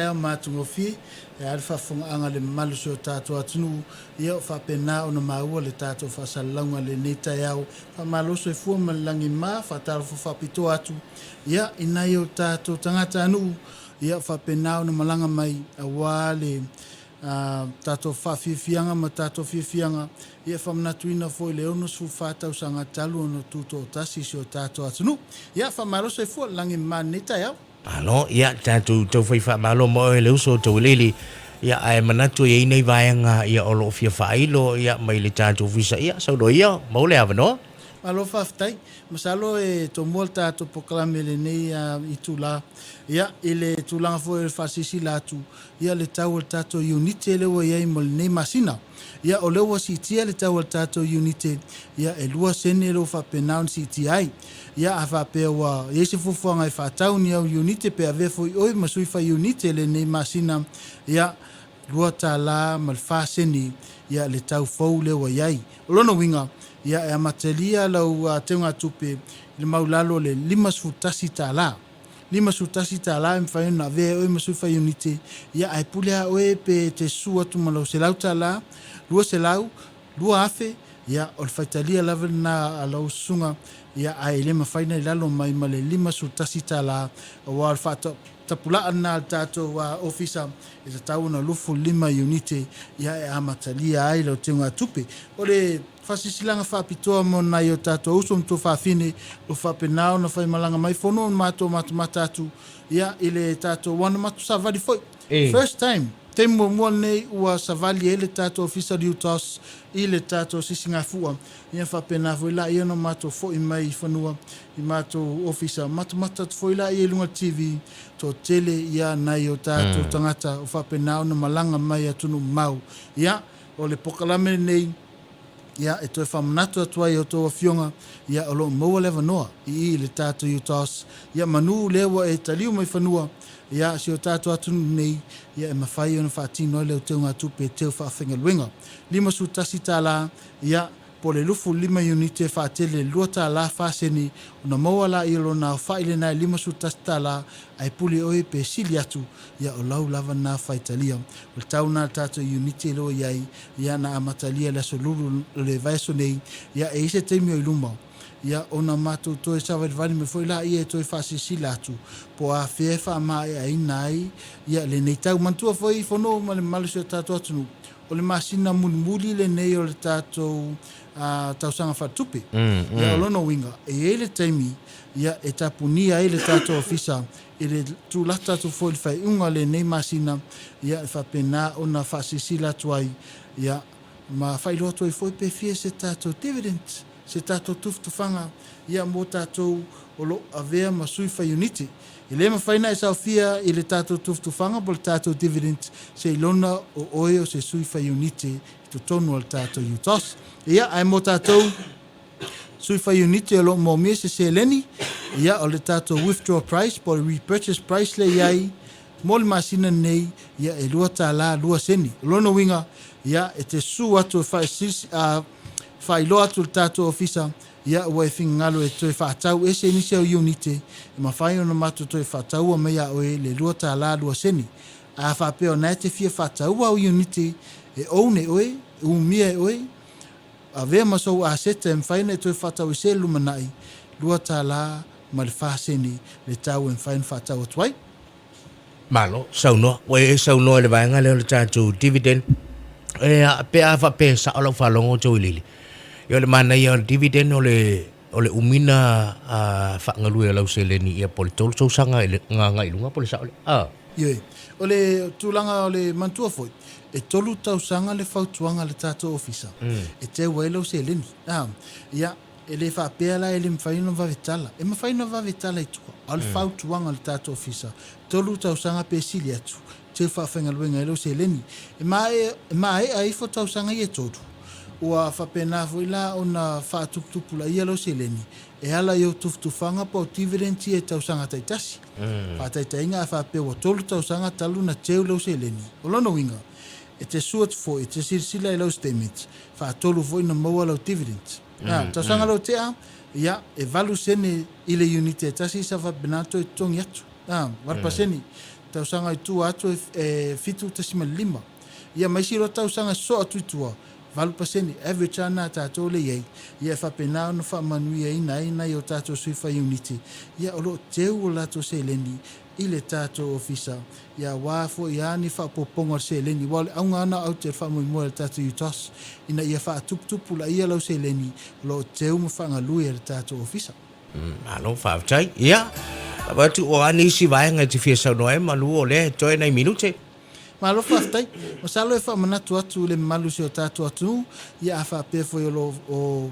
Taeao matagofie, e a le faafofogaaga a le mamalu o si o tatou atunuu, ia o faapena ona maua le tatou faasalalauga i lenei taeao. Faamalo soifua ma le lagi ma, faatalofa faapitoa atu, ia, i nai o tatou tagatanuu, ia o faapena ona malaga mai aua le tatou faafiafiaga ma tatou fiafiaga, ia e faamanatuina foi le 64 tausaga talu ona tutoatasi si o tatou atunuu. Ia, faamalo soifua, lagi ma lenei taeao. Malo, ia, tatou tau fai faamalo ma oe le uso o Tauiliili, ia, ae manatu e i ai nai vaega, ia, o lo o fia faailo, ia, mai le tatou Ofisa, ia, saunoa ia, maua le avanoa. Malo faafetai. Masalo e tomua le tatou polokalame i lenei itula. Ia, i le tulaga foi o le faasilasila atu, ia, le tau o le tatou iunite lea ua i ai mo lenei masina. Ia, o lea ua siitia le tau o le tatou iunite, ia, e lua sene lea ua faapena ona siitia ai. Ia, a faapea ua i ai se fuafuaga e faatau ni au iunite pe avea foi oe ma sui fai iunite i lenei masina, ia, $2 ma le fa sene, ia, le tau fou lea ua i ai. O lona uiga, ia, e amatalia lau teugatupe i le maulalo o le $51. $51 e mafai ona avea e oe ma sui fai iunite, ia, ae pule lava oe pe e te susu atu ma lau $100, 200, 2000, ia, o le faitalia lava lena a lau susuga, ia, ae e le mafai ona i lalo mai ma le $51, aua o le faatapulaa lena a le tatou ofisa e tatau ona 25 iunite, ia, e amatalia ai lau teugatupe. O le faasilasilaga faapitoa mo nai o tatou uso ma tuafafine ua faapena ona faimalaga mai fono ona matou matamata atu, ia, i le tatou ua na matou savali foi. First time, taimi muamua lenei ua savali ai le tatou Ofisa o le UTOS i le tatou sisigafua. Ia faapena foi laia ona matou foi mai i fanua i matou ofisa, matamata atu foi laia i luga o le TV, toatele ia nai o tatou tagata ua faapena ona malaga mai i atunuu mamao. Ia, o le polokalame lenei, ia, e toe faamanatu atu ai i a outou afioga, ia, o lo o maua le avanoa i i i le tatou UTOS, ia, manu lea ua e taliu mai fanua, ia, si o tatou atunuu nei, ia, e mafai ona faatino ai le auteuga-tupe e teu faafaigaluega. $51, ia, po o le 25 iunite e faatele i le $2 fa sene, ona maua laia lona aofai lena e $51, ae pule oe pe sili atu, ia, o lau lava lena faitalia. O le tau lena o le tatou iunite lea ua i ai, ia, na amatalia i le aso Lulu o le vaiaso nei, ia, e i ai se taimi o i luma, ia, ona matou toe savalivali mai foi laia e toe faasilasila atu po o afea e faamaeaina ai, ia, lenei tau. Manatua foi, Fono ma le mamalu o si o tatou atunuu, o le masina mulimuli lenei o le tatou tausaga faaletupe. Ia, o lona uiga, e i ai le taimi, ia, e tapunia ai le tatou ofisa i le tulata atu foi i le faaiuga o lenei masina, ia, e faapena ona faasilasila atu ai, ia, ma faailoa atu ai foi pe fia se tatou dividend, se tatou tufatufaga, ia, mo tatou o lo o avea ma sui fai iunite. E le mafai ona e saofia i le tatou tufatufaga po o le tatou dividend seiloga o oe o se sui fai iunite i totonu o le tatou UTOS. Ia, ae mo tatou sui fai iunite o lo o moomia se seleni, ia, o le tatou withdraw price po o le repurchase price lea e i ai mo le masina lenei, ia, e $2 2 sene. O lona uiga, ia, e te susu atu e faailoa atu i le tatou ofisa, ia, ua e finagalo e toe faatau ese nisi au iunite, e mafai ona matou toe faataua mai ia oe le $2 2 sene. A faapea o na e te fia faataua au iunite, e own e oe, e umia e oe, Avea ma sou aseta e mafai ona e toe faatau i se lumanai, $2 ma le fa sene le tau e mafai ona faatau atu ai. Malo, saunoa. Ua e saunoa i le vaega lea o le tatou dividend. E, pe a faapea e sao lau faalogo Tauiliili, ia o le manaia o le dividend o le, o le umina faagalue o lau seleni ia po o le tolu tausaga i le agai i luga po o le sao lea? A. Ioe. O le tulaga o le manatua foi, e tolu tausaga le fautuaga a le tatou ofisa e teu ai lau seleni. A, ia, e le faapea la e le mafai ona vave tala. E mafai ona vave tala i tua, a o le fautuaga a le tatou ofisa, tolu tausaga pe sili atu, teu faafaigaluega ai lau seleni. E maea ifo tausaga ia e tolu, ua faapena foi la ona faatuputupulaia lau seleni e ala i ou tufatufaga po o dividends ia i tausaga taitasi. Faataitaiga, a faapea ua tolu tausaga talu ona teu lau seleni, o lona uiga, e te sue atu foi, e te silasila i lau statement, faatolu foi ona maua lau dividends. A, tausaga lea ua tea, ia, e valu sene i le iunite e tasi sa faapena ona toe totogi atu. A, 8%. Tausaga i tua atu e 7.5. Ia ma isi loa tausaga sosoo atu i tua, 8%, average lava lena a tatou lea e i ai. Ia e faapena ona faamanuiaina ai nai o tatou sui fai iunite, ia o lo o teu o latou seleni i le tatou ofisa, ia aua foi a ni faaopoopoga o le seleni, aua o le auga lava lena o aute o le faamoemoe a le tatou UTOS, ina ia faatuputupulaia lau seleni o lo o teu ma faagalue e le tatou ofisa. Malo faafetai. Ia, lava atu o a nisi vaega e te fia saunoa ai malu o lea e toe nai minute. Malo faafetai. Masalo e faamanatu atu i le mamalu o si o tatou atunuu, ia a faapea foi o lo o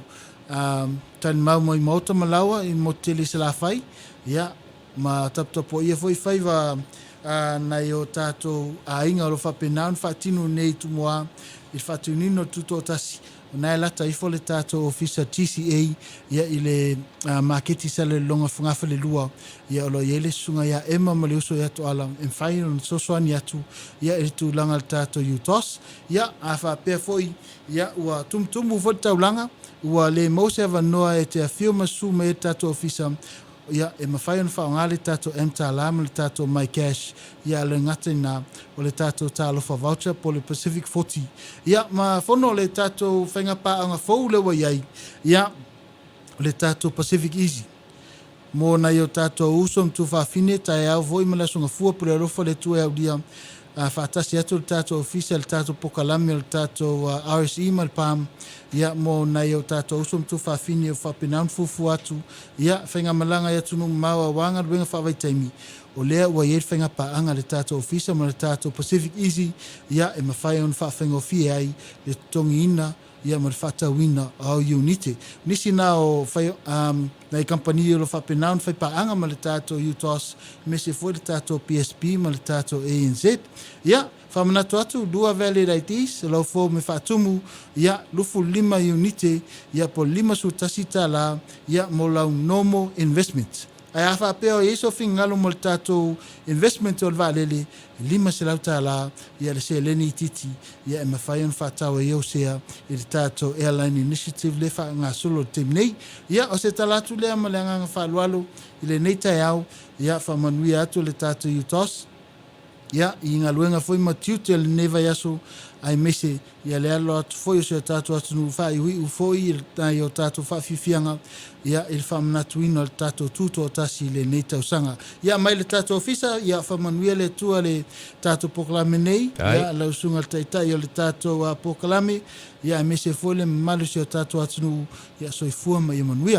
talimau mai maota ma laoa i le motu tele i Salafai, ia, ma taputapuaia foi faiva a nai o tatou aiga o lo o faapena ona faatino nei i Tumua i le faatinoina o le Tutoatasi. O na e lata ifo le tatou ofisa GCA ia i le maketi i Salelologa Fogafalelua ia o lo o i ai le susuga ia Emma ma le uso ia Toala e mafai ona fesoasoani atu ia i le tulaga o le tatou UTOS. Ia a faapea foi ia ua tumutumu foi le taulaga ua le maua se avanoa e te afio ma susu mai ai le tatou ofisa Ia, e mafai ona faaaoga le tatou mTala ma le tatou MyCash, ia a le gata i na, o le tatou Talofa Voucher po o le Pacific 40. Ia, ma fono le tatou faigapaaga fou lea ua i ai, ia, o le tatou Pacific Easy. Mo nai o tatou uso ma tuafafine, taeao foi ma le Aso Gafua, pule alofa le Atua e aulia, a faatasi atu le tatou ofisa i le tatou pokalame o le tatou RSE ma le PAM, ia, mo nai o tatou uso ma tuafafine ua faapena ona fuafua atu, Ia, faigamalaga i atunuu mamao aua galuega faavaitaimi, o lea ua i ai le faigapaaga a le tatou Ofisa ma le tatou Pacific Easy, ia, e mafai ona faafaigofie ai le totogiina, ia, ma le faatauina o au iunite. O nisi na o fai, um, nai kamupani o lo o faapena ona faipaaga ma le tatou UTOS, aemaise foi le tatou PSB ma le tatou ANZ. Ia, Faamanatu atu, lua valid IDs, lau form e faatumu, ia, 25 iunite, ia, po o le $51, ia, mo lau normal investment. Ae a faapea o i ai sou finagalo mo le tatou investment o le vaalele, e $500, ia, le seleni itiiti, ia, e mafai ona faatau ai ou sea i le tatou Airline Initiative lea e faagasolo i le taimi nei. Ia, o se tala atu lea ma le agaga faaaloalo i lenei taeao, ia, faamanuia atu le tatou UTOS. Ia, i galuega foi ma tiute o lenei vaiaso, aemaise ia le alo atu foi o si o tatou atunuu faaiuiu foi i nai o tatou faafiafiaga, ia, i le faamanatuina o le tatou Tutoatasi i lenei tausaga. Ia, mai le tatou ofisa, ia, faamanuia le Atua le tatou polokalame nei, ia, lau Susuga i le Taitai o le tatou polokalame, ia, aemaise foi le mamalu o si o tatou atunuu, ia, soifua ma ia manuia.